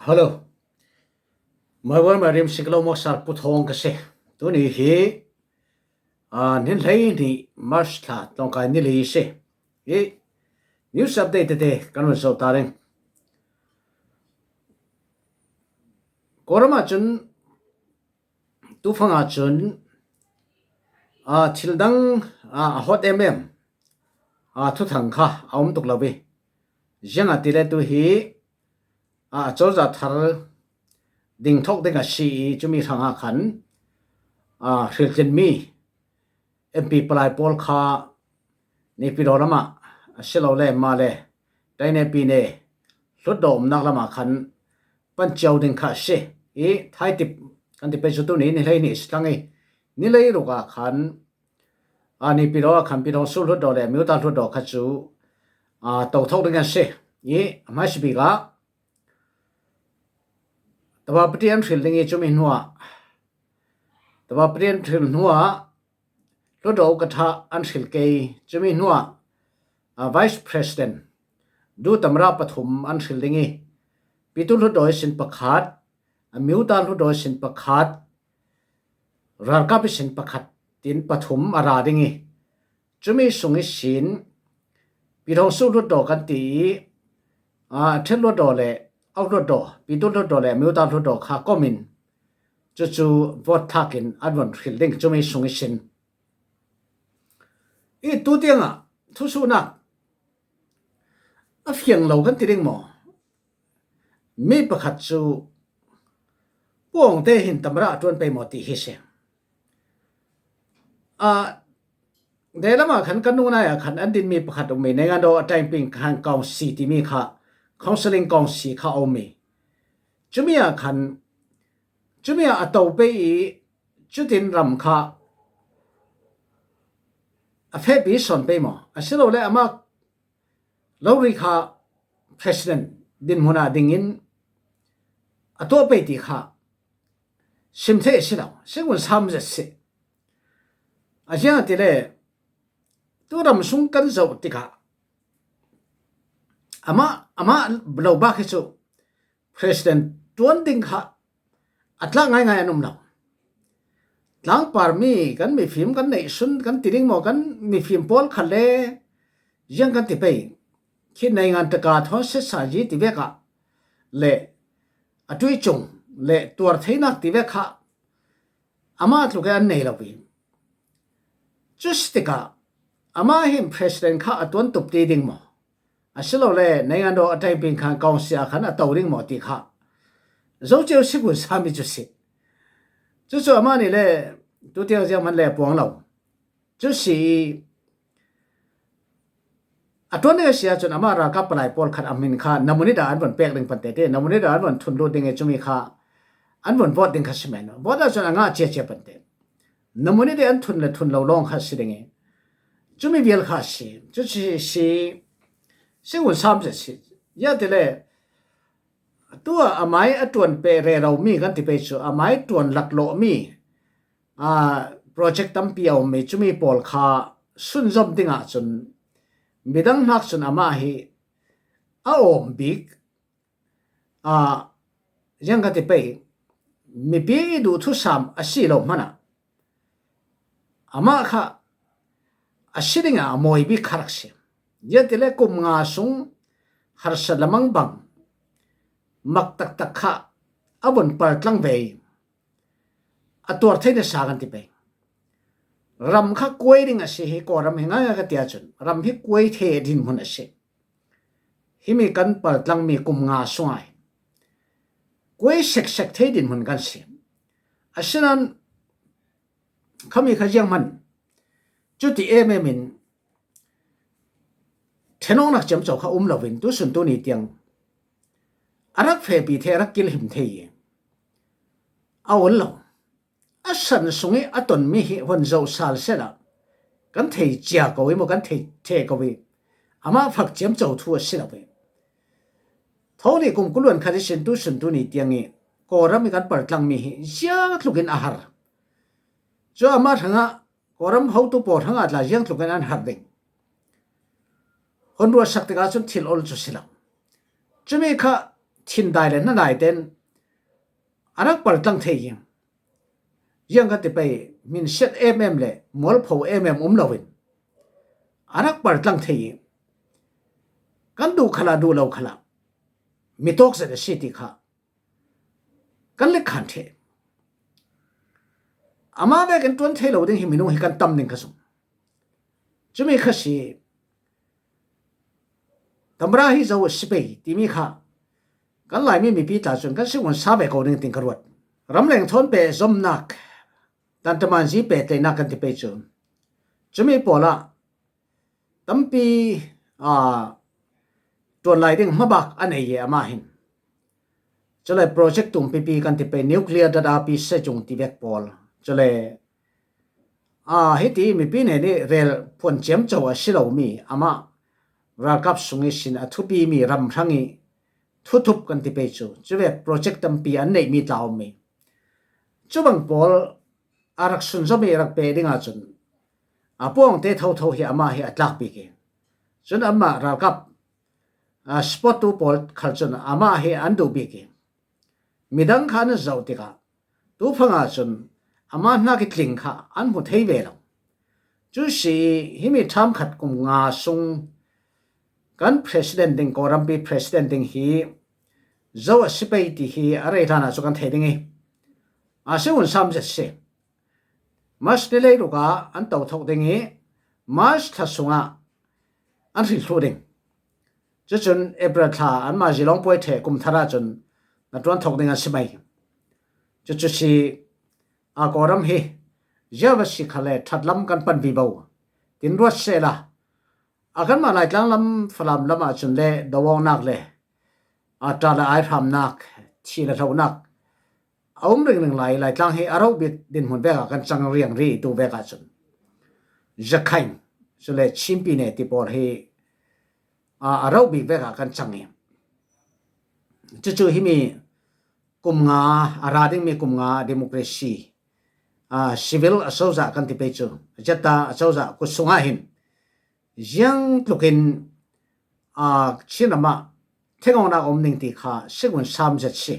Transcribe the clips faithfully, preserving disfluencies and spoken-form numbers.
Hello. Maiwar Mairim Siklo Mosar Puthong ka si. Tuni hi, a, nin hlei ni March thla tongkai ni li si. Hi news update te kan run so ta ring. Korama chun tufanga chun, a, thil dang, a, a hot em em, a, thuthang kha a um tuk lo hi. Ziang a ti le tu hi, a, a cawza thar ding thawk ding a si i, cumi hrang a khan, a, hriltlin mi M P palai pawl kha Naypyidaw lamah a si lo le, ma le, Tainepine hlutdaw umnak lamah khan pan ciau ding kha a si. I thaitip kan ti pei cu tuni ni hlei ni a si thlang i, ni hlei ruk ah khan, a, Naypyidaw ah khan Pyidawngsu hlutdaw le Myota hlutdaw kha cu, a, to thawk ding a si. I a hmaisabik ah Tavapati an hril ding i, cumi hnuah Tavapati an hril hnuah Hlutdaw ka tha an hril kei, cumi hnuah, a, Vice President, Du Tamra pathum an hril ding i, Pyithu hlutdaw i sin pakhat, a, Myota hlutdaw i sin pakhat, ralkap i sin pakhat, tin pathum a ra ding i, cumi sung i sin Pyidawngsu hlutdaw kan ti i, a, Ṭhen hlutdaw le Aw hlutdaw, Pyithu hlutdaw le Myota hlutdaw kha kom in cucu vote thlak in an von hril ding, cumi sung i sin. I tu tiangah thusuhnak a fiang lo kan ti ding maw? Mi pakhat cu Pu Aung te hin Tamra a ṭuan pei maw ti hi si. A, Deilam ah khan kan nungnai ah khan an dinmi pakhat a um i, Naingandaw a Taingping khan Council timi kha, Counseling Council kha a um i, cumi ah khan, cumi ah a to pei i, cutin ram kha a fehpi sawn pei maw? Asilole amah lori kha President dinhmun ah dingin a tuah pei ti kha sim theih a si lo, si ngun sam zet si. A ziang a ti le, tu ram sung kan zoh tikah amah, amah lo bak hi cu President ṭuan ding kha a tlak ngaingai an um lo. Tlangpar mi kan mifim kan neihsun kan ti ding maw, kan mifim pawl khat le ziang kan ti pei. Khi naingan taka thawn setsa yi ti vek ah le a ṭuih cung le tuar theinak ti vek kha amah tluk i an nei lo i, cu si tikah amah hin President kha a ṭuan tup ti ding maw? Asilole Naingandaw a Taingping khan Council ah khan a to ding maw ti kha zo cio si ngun sami cu si. Cucu amah nih le tutiang ziang hman le a puang lo. Cu si i, a ṭuan ding a si ahcun amah ralkap palai pawl khat a hmin kha namunit ah an von pek ding pante te, namunit ah an von thun lut ding i, cumi kha an von vote ding kha si men. Vote ahcun a ngah ciacia pante. Namunit i an thun le thun lo lawng kha si ding i, cumi vial kha si. Cu si, si, si ngun sam zet si. Ya ti le, tu ah a mai a ṭuan peh rero mi kan ti pei cu, a mai ṭuan laklawh mi, aa, project tampi a um i, cumi pawl kha sunzom ding ahcun midang hnak cun amah hi a awm bik, aa, ziang kan ti pei, mipi i duh thusam a si lo hmanh ah amah kha a si ding ah a mawi bik kha rak si. Ziang ti le kum nga sung harsa lamang bang mak taktak kha a vun paltlang ve i, a tuar thei nasa kan ti pei. Ram kha kuai ding a si hi, Kawlram hi ngaingai ka ti ahcun ram hi kuai thei dinhmun a si. Himi kan paltlangmi kum nga sungah hin kuai seksek thei dinhmun kan si. Asinain khami kha zianghman cuti em em in ṭhenawknak ciamco kha um loin tusun tuni tiang a rak fehpi thei, a rak kilhim thei i a ol lo. A san sung i a tonmi hi hun zoh sal sehla kan thei cia ko i maw, kan thei ṭheh ko i, amah fak ciamco thu a si lo i. Tho nih kum kuluan khat ihsin tusun tuni tiang i Kawlram i kan paltlangmi hi ziangtluk in a har. Cu amah hrangah Kawlram hotu pawl hrangah tla ziangtluk in an har ding. Hun ruahsak tikah cun thil ol cu si lo. Cumi kha thindai le hnadai ten a rak paltlang thei hi. Ziang kan ti pei, hminsiat em em le mualpho em em um loin a rak paltlang thei hi. Kan duh khalah, duh lo khalah mi tawk zet a si ti kha kan lek khan thei. Amah vekin tuan thei lo ding hi minung hi kan tam ding ka zong. Cumi kha si, Tamra hi Zo a si pei timi kha kan Laimi mipi tla cun kan si ngun sa ve ko ding ting ka ruat. Ramleng thawn peh zomnak, tantaman zi peh tleinak kan ti pei cu. Cumi pawlah tampi, aa, tuan lai ding hmabak a nei e amah hin. Cule project tumpipi kan ti pei, nuclear data pi se cung ti vek pawl. Cule, aa, hiti mipi nih rel phuan ciamco a si lomi amah ralkap sung ihsin a thupi mi ram hrang i thuthup kan ti pei cu. Cuvek project tampi an neihmi tla um mi. Cubang pawl a rak sunzom i rak peh ding ahcun a puangte thotho hi amah hi a tlak bik i, cun amah ralkap, aa, sport tu pawl khal cun amah hi an duh bik i, midang kha an zoh tikah tu fang ahcun amah hnak i tling kha an hmu thei ve lo. Cu si i, himi ṭham khat kum nga sung kan president ding, Kawlrampi president ding hi Zo a si pei ti hi a rei hlan ah cu kan thei ding i, a si hun sam zet si. March ni leiruk ah an to thok ding i, March thla sungah an hril thluh ding. Cucun April thla anmah zilawng puai ṭheh kum thar ahcun na ṭuan thok ding an si mai. Cucu si, a Kawlram hi ziah va si khal le ṭhat lam kan pan vivo. Tin ruat sehla, a kanmah Laitlang lam, Falam lam ahcun le doawknak le, a ṭa le ai hramnak, thih le hlonak a um ringring lai, Laitlang hi a roh bik dinhmun vek ah kan cang riang rih tu vek ahcun Zakhain, cule Chinpi ne ti pawl hi, aa, a roh bik vek ah kan cang i, cucu himi kum nga, a ra dingmi kum nga democracy, aa, civil a cozah kan ti pei cu, zeta a cozah kut sungah hin ziang tlukin, aa, Chinram ah thengawknak a um ning ti kha si ngun sam zet si.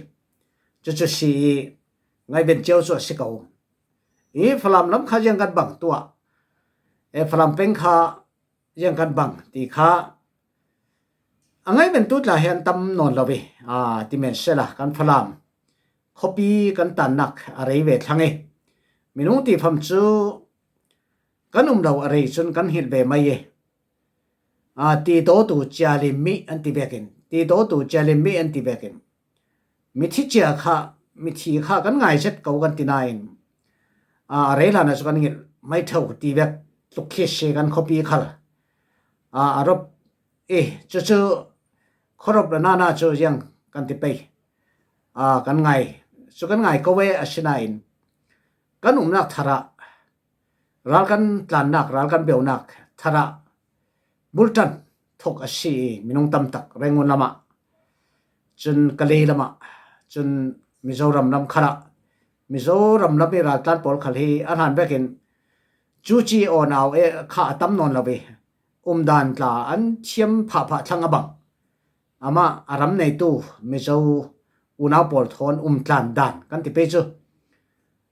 Cucu si i, ngaihven cio cu a si ko. I Falam lam kha ziang kan bang tuah, e, Falam peng kha ziang kan bang ti kha a ngaihventu tla hi an tam nawn lo i, aa, ti men sehla kan Falam khuapi kan tannak a rei ve thlang i, minung tifam cu kan um lo a rei cun kan hngilh ve mai i, aa, ti dawtu cialim mi an ti vekin, ti dawtu cialim mi an ti vekin, mithi cia kha, mithi kha kan ngai zet ko kan ti nain, aa, a rei hlan ah cu kan ngilh mai tho ti vek tluk khi si kan khuapi khal, aa, a rop i, cucu khuarop le nana cu ziang kan ti pei, aa, kan ngai, cu kan ngai ko e, asinain kan umnak thar ah ral kan tlannak, ral kan beunak thar ah bulṭan thok a si i, minung tam tak Rangoon lam ah, cun Kalay lam ah, cun Mizoram lam khal ah, Mizoram lam i raltlan pawl khal hi a hlan vekin cuci awnau e kha a tam nawn lo i, umdan tla an thiam phahphah thlang a bang. Amah a ram neitu Mizo unau pawl thawn umtlan dan kan ti pei cu,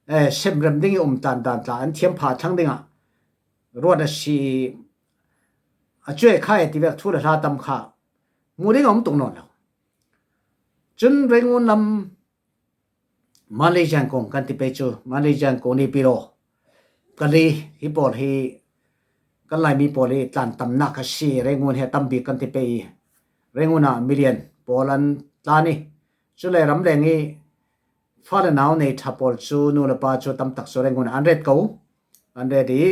eh, semrem ding i umtlan dan tla an thiam phah thlang dingah ruat a si i, a cuai kha e ti vek thu le hla tam kha hmuh ding a um tuk nawn lo. Cun Rangoon lam, Manlay Yangon kan ti pei cu, Manlay Yangon, Naypyidaw, Kalay hi pawl hi kan Laimi pawl i tlan tamnak a si. Rangoon hi a tam bik kan ti pei i, Rangoon ah million pawl an tlan i, cule ramleng i fa le nau nei ṭha pawl cu, nu le pa cu tam tak cu Rangoon ah an ret ko. An ret i,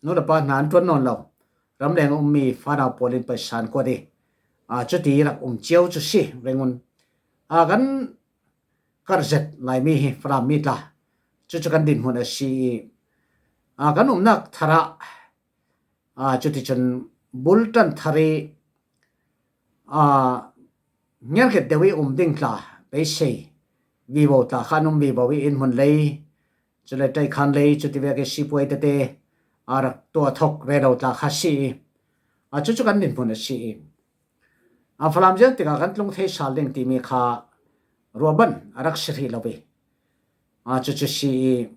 nu le pa hna an ṭuan nawn lo. Ramleng a ummi fanau pawl in paisa an kuat i, aa, cuti rak um cio cu si Rangoon. Aa, kan karh zet Laimi hi Falam mi tla, cucu kan dinhmun a si i, aa, kan umnak thar ah, aa, cuticun bulṭan thar i, aa, hniarkhet deuh i um ding tla beisei vivo tla kha an um vivo i, innhmun lei, cule taikhan lei, cuti vek i sipuai tete, aa, rak tuah thok rero tla kha si i, aa, cucu kan dinhmun a si i, A Falam ziang tikah kan tlung thei sal ding timi kha ruahban a rak si rih lo i, a, cucu si i,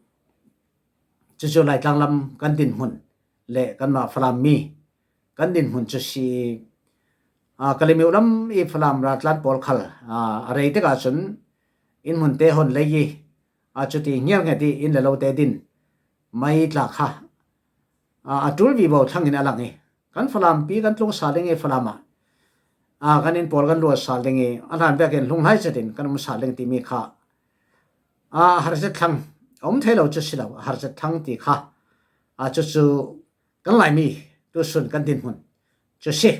cucu Laitlang lam kan dinhmun le kanmah Falam mi kan dinhmun cu si i, a, Kalemyo lam i Falam raltlan pawl khal, a, a rei tikah cun inn hmunte hon lei i, a, cuti hniarhnget i inn le lote din mai tla kha, a, a ṭul vivo thlangin a lang i, kan Falam pi kan tlung sal ding i Falam ah, a, kan inn pawl kan luat sal ding i a hlan vekin hlung hlai zetin kan um sal ding timi kha, a, a har zet thlang, a um thei lo cu si lo, a har zet thlang ti kha, a, cucu kan Laimi tusun kan dinhmun cu si.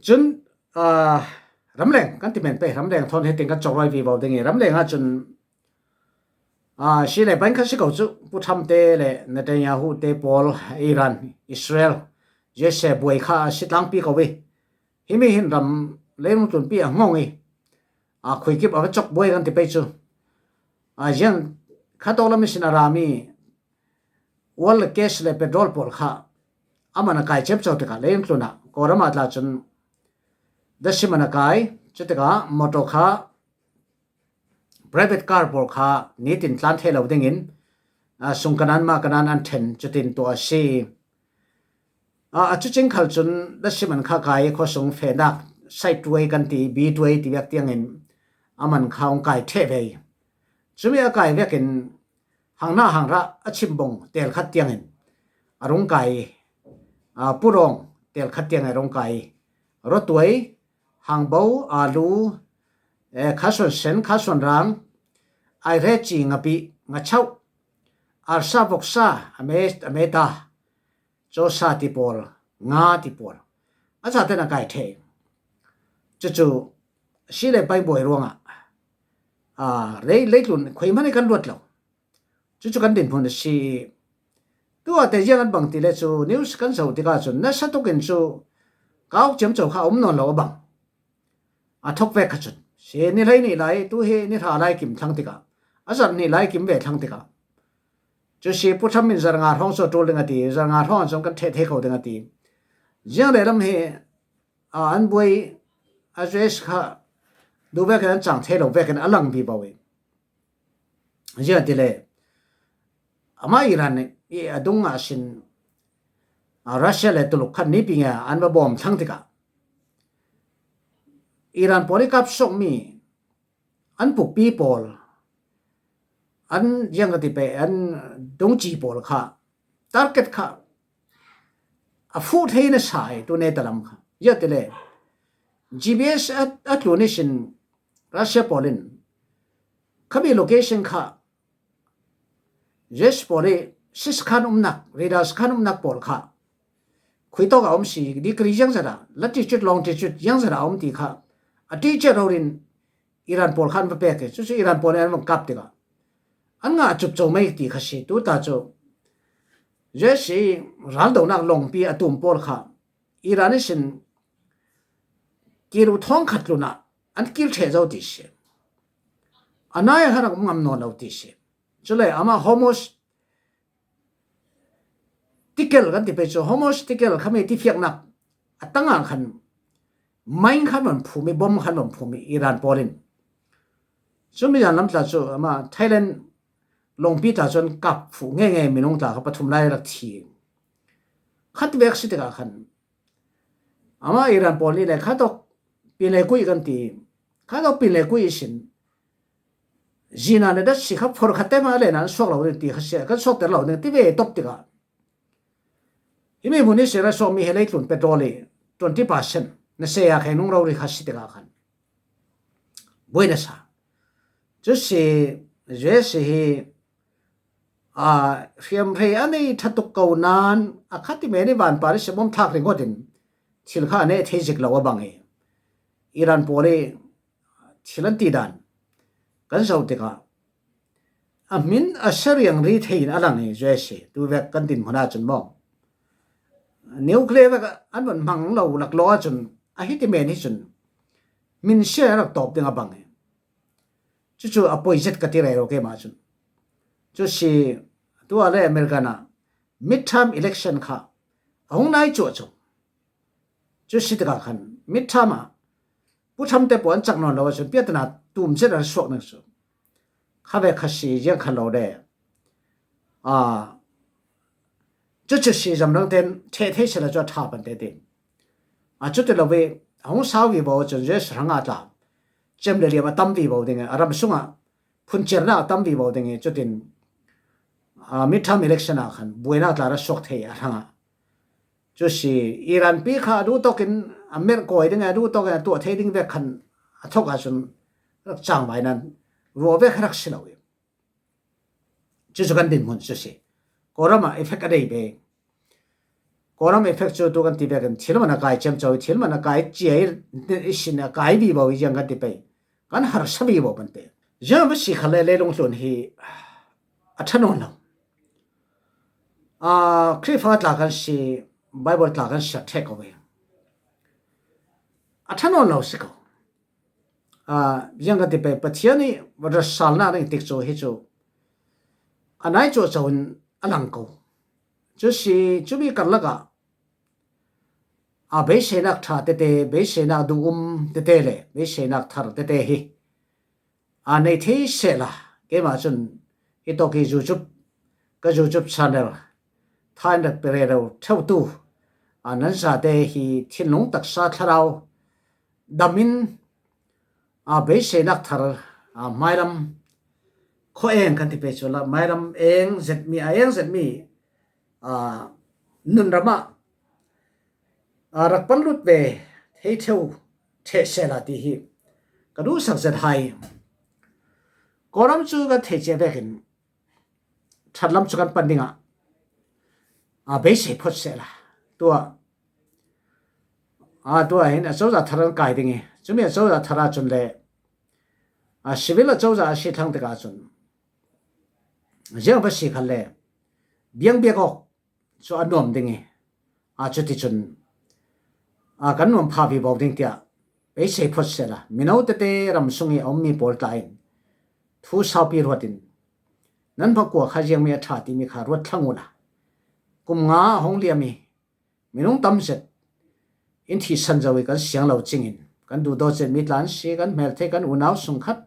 Cun, a, ramleng kan ti men pei, ramleng thawn hitin kan cawk roi vivo ding i ramleng ah cun, a, si le pain kha si ko cu Pu Trump te le Netanyahu te pawl Iran, Israel, U S A buai kha a si tlangpi ko i, himi hin ram leilung tlunpi a hngawng i, a, khuikip a va cawk buai kan ti pei cu, a, ziang kha tawk lam ihsin a rami oil le gas le petrol pawl kha a man a kai ciamco tikah leilung tlunah Kawlram ah tla cun dasim man a kai, cutikah motor kha, private car pawl kha nitin tlan thei lo dingin, a, sung kanan ma kanan an ṭhen cutin tuah a si. A, a cucing khal cun dasim an kha kai i khuasung fehnak side way kan ti, B two A ti vek tiangin a man kha hong kai ṭheh ve i, cumi a kai vekin hanghnah hangrah a chim bong tel khat tiangin a rung kai i, a, purawng tel khat tiangin a rung kai i, rawtuai, hangbo, alu, eh, khasuan sen, khasuan rang, aire, ci, ngapi, ngachauh, arsa, voksa, ame, ameta, cawsa ti pawl, nga ti pawl a zaten a kai ṭheh. Cucu si le pai buai ruangah, a, lei, leitlun khui hmanh i kan luat lo. Cucu kan dinhmun a si i, tuah te ziang an bang ti le cu news kan zoh tikah cun nasa tukin cu kauk ciamco kha a um nawn lo a bang. A thawk vek kha cun si ni hlei nih lai, tu hi ni hra lai kim thlang tikah, a zarh nih lai kim ve thlang tikah, cu si Pu Trump in zarh nga hrawng cu a ṭul ding a ti, zarh nga hrawng ah cun kan ṭheh thei ko ding a ti. Ziang le lam hi, a, an buai, a U S kha duh vekin an cang thei lo vekin a lang vivo i, ziangahtile amah Iran i a dungah sin, a, Russia le Tuluk khan nipi nge an va bawm thlang tikah Iran pawl i kap sawkmi an pukpi pawl, an ziang ka ti pe, an dungci pawl kha target kha a fuh thei nasa i tu neta lam kha. Ziangahtile G P S a, a tlun ihsin Russia pawl in khami location kha U S pawl i six khan umnak, radar khan umnak pawl kha khuitawk a um si, degree ziangzat ah, latitude, longitude ziangzat ah a um ti kha a ṭih ciat rori in Iran pawl khan va pek i, cucu Iran pawl in an va kap tikah an ngah a cupco mai ti kha si. Tuta cu U S i raldonak lawngpi a tum pawl kha Iran ihsin kil u thawng khat tlunah an kil ṭheh zo ti si. A nai ah khan a um ngam nawn lo ti si. Cule amah Hormuz tikel kan ti pei cu, Hormuz tikel khami tifiaknak a tangah khan mine khan van phum i, bom khan van phum i Iran pawl in. Cumi zan lam tla cu amah Thailand lawngpi tla cu an kap fuh ngeingei, minung tla kha pathum lai rak thi. Khat vek si tikah khan amah Iran pawl nih le kha tawk pin le kuih kan ti, kha tawk pin le kuih ihsin zina le dat si kha phor khat te hmanh le nan suak lo ding ti kha si, kan suakter lo ding ti ve top tikah himi hmun ihsin a suakmi he leitlun petrol i twenty percent na se a khe nung rori kha si tikah khan buai na sa. Cu si U S hi, a, hriamhrei a nei ṭha tuk ko nain a khat i men i vanpar i si bom thlak ringawt in thil kha a neh thei zik lo a bang i Iran pawl i thil an ti dan kan zoh tikah a hmin a sia riangri thei in a lang i U S hi tu vek kan dinhmun ah cun maw, nuclear vek an van hmang lo laklawh ah cun a hiti men hi cun hmin sia a rak tawp ding a bang i cucu a poi zet ka ti rero keimah cun. Cu si tuah le American ah midterm election kha a hung nai cuahcuah. Cu si tikah khan midterm ah Pu Tham te pawh an chak nawn lo a, cun piatana tum chet a ra suak ning cu. Kha ve kha si, ziang kha lo de. A, cucu si zamrang ten ṭheh thei sila cu a ṭha pan te ti. A, cuti lo ve, a hung sau vivo cun Jesuh hrangah tla cem le liam a tam vivo ding, a ram sungah phuncernak a tam vivo ding i cutin, a, midterm election ah khan buainak tla ra suak thei a hrangah. Cu si Iran pi kha a duh tawkin a merh kawi ding, a duh tawkin a tuah thei ding vek khan a thawk ahcun rak cangvai nan ruah vek kha rak si lo i. Cucu kan dinhmun cu si. Kawlram ah effect a dei ve. Kawlram effect cu tu kan ti vekin thil man a kai ciamco i, thil man a kai cia i, i sin a kai vivo i ziang kan ti pei. Kan harsa vivo pante. Ziang va si kha le leilung tlun hi a ṭha nawn lo. A, Khrihfa tla kan si, Bible tla kan si a ṭhek ko ve. A ṭha nawn lo si ko. A, ziang kan ti pei, Pathian i rasalnak ding tik cu hi cu a nai cuahco in a lang ko. Cu si, cumi karlak ah, a, beiseinak ṭha tete, beiseinak duhum tete le beiseinak thar tete hi, a, nei thei sehla, keimah cun hi tawk hi YouTube, ka YouTube channel, thain rak pe rero ṭheutu, a, nan zate hi thinlung taksa thlarau damin, a, beiseinak thar, a, hmailam khuaeng kan ti pei cu la, hmailam eng zetmi, a eng zetmi, a, nunram ah, a, rak pan lut ve thei ṭheu ṭheh sehla ti hi ka duhsak zet hai. Kawlram cu kan thei cia vekin ṭhatlam cu kan pan dingah, a, beisei phawt sehla. Tuah, a, tuah hin a cozah thar kan kai ding i, cumi a cozah thar ahcun le, a, civil a cozah a si thlang tikah cun ziang va si khan le biangbiak awk cu a nuam ding i, a, cuticun, a, kan nuam pha vivo ding tiah beisei phawt sehla, mino tete ram sung i a ummi pawl tla in thu saupi ruat in nan hmakua kha ziangmi a ṭha timi kha ruat thlang uhla, kum nga a hung liam i minung tam zet in thihsan zo i kan siang lo cingin kan duhdawt zetmi tla an si, kan hmeltheih, kan unau sungkhat,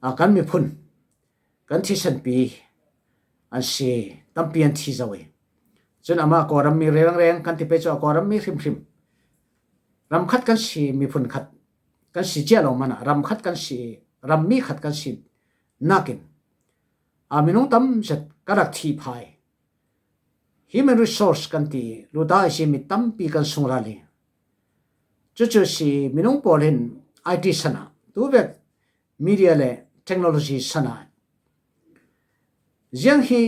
a, kan miphun kan thihsanpi an si, tampi an thi zo i. Cun amah Kawlram mi rengreng kan ti pei cu a Kawlram mi hrimhrim. Ram khat kan si, miphun khat kan si cia lo man ah ram khat kan si, ram mi khat kan si nakin, a, minung tam zet ka rak thih phai. Human resource kan ti, luta a si mi tampi kan sung ralring. Cucu si minung pawl hin I T san ah, tuvek media le technology san ah ziang hi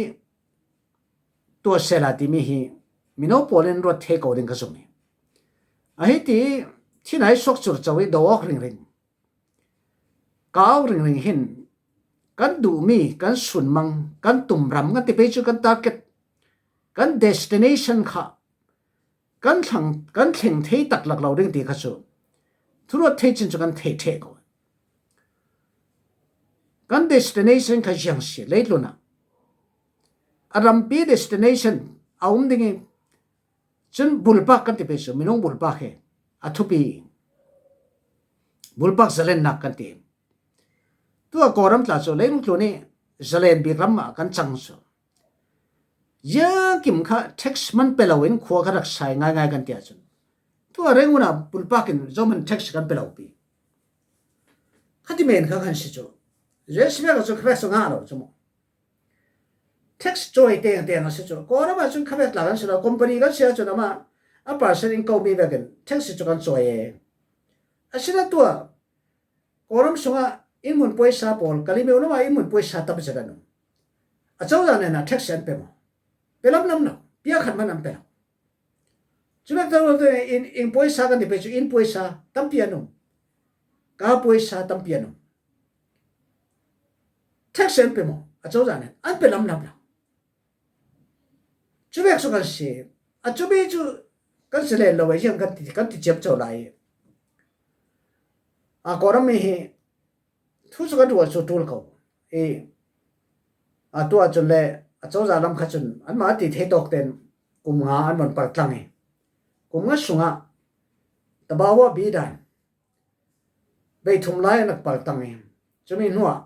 tuah sehla timi hi mino pawl in ruat thei ko ding ka zumh hi. A hiti thinai suak curco i do awk ringring, kau ringring hin kan duhmi, kan sunmang, kan tumram kan ti pei cu kan target, kan destination kha kan thlang, kan thleng thei taklak lo ding ti kha cu thuruat thei cin cu kan thei ṭheh ko. Kan destination kha ziang si, leitlun ah a rampi destination a um ding i, cun bulpak kan ti pei cu minung bulpak hi a thupi, bulpak zalennak kan ti. Tu a Kawlram tla cu leilung tlun i zalen bik ram ah kan cang cu, ziangkim kha tax man pe lo in khua ka rak sai ngaingai kan ti ahcun, tu a Rangoon ah bulpak in zohman tax kan pe lo pi. Khati men kha kan si cu, J C B ah cu khavek cu ngah lo cu maw? Tax cawi tengteng a si cu, Kawlram ah cun khavek tla kan si lo, company kan si ahcun amah a percent in ko mi vekin tax cu kan cawi e. Asinain tu a Kawlram sungah innhmun puaisa pawl, Kalemyo lam ah innhmun puaisa tam zet an um. A cozah nen ah tax an pe maw? Pe lamlam lo, pia khat man an pe lo. Cuvek tawh inn, inn puaisa kan ti pei cu, inn puaisa tampi an um. Ka puaisa tampi an um. Tax an pe maw? A cozah nen an pe lamlam lo. Cuvek cu kan si. A cumi cu kan si len lo, ziang kan ti, kan ti ciamco lai. A Kawlram mi hi thu cu kan ruah cu ṭul ko i, a tu ahcun le a cozah lam kha cun anmah a ti thei tawk tein kum nga an von par tlang i, kum nga sungah tabawa bidan, Peih thum lai an rak paltang i, cumi hnuah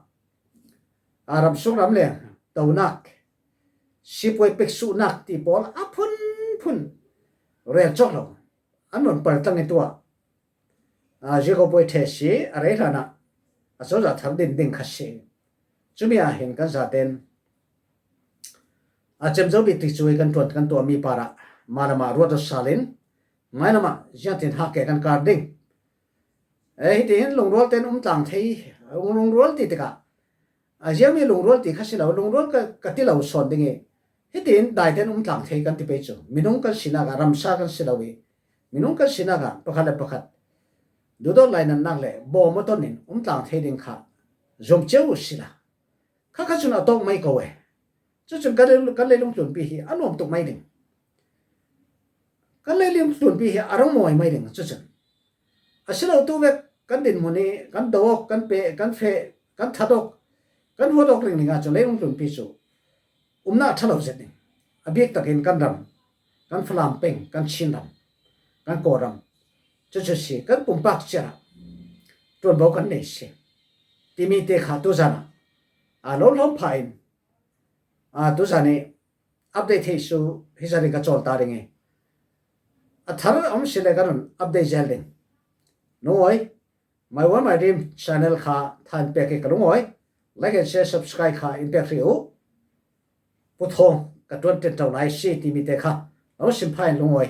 a ramsung ramleng tonak, sipuai peksuhnak ti pawl a phunphun rel cawk lo an run paltang i tuah. Ziako puai thei si a rei hlanah a cozah thar din ding kha si. Cumi ah hin kan zaten a cem zo bik tikcu i kan tuan kan tuahmi parah malamah ruat salin mailamah ziangtin hak ke kan kar ding. E, hiti hin lungrual ten um tlang thei, lungrual ti tikah a ziami lungrual ti kha si lo, lungrual ka, ka ti lo sawn ding i, hitin daiten um tlang thei kan ti pei cu. Minung kan sinak ah ramsa kan si lo i, minung kan sinak ah pakhat le pakhat duhdawt lainatnak le bawm a ton in um tlang thei ding kha zum cio uh sila. Kha kha cun a tawk mai ko e. Cucun kan lei, kan leilung tlunpi hi a nuam tuk mai ding. Kan leilung tlunpi hi a rang mawi mai ding cucun. A si lo tu vek kan dinhmun i kan do awk, kan peh, kan feh, kan that awk, kan huat awk ringring ahcun leilung tlunpi cu umnak a ṭha lo zet ding. A bik takin kan ram, kan Falam peng, kan Chin ram, kan Kawlram, cucu si kan pumpak ciarah ṭuanvo kan nei si timi te kha tuzan ah a lo hlawm pha in, a, tuzan i update thei su hi zari ka cawl ta ding i, a thar a um si le kan run update zel ding. Lungawi, My One My Dream channel kha tha in pek i ka lungawi, like and share, subscribe kha in pek hrih uh. Pu Thawng ka ṭuan ṭinṭo lai si timi te kha lo sim pha in lungawi.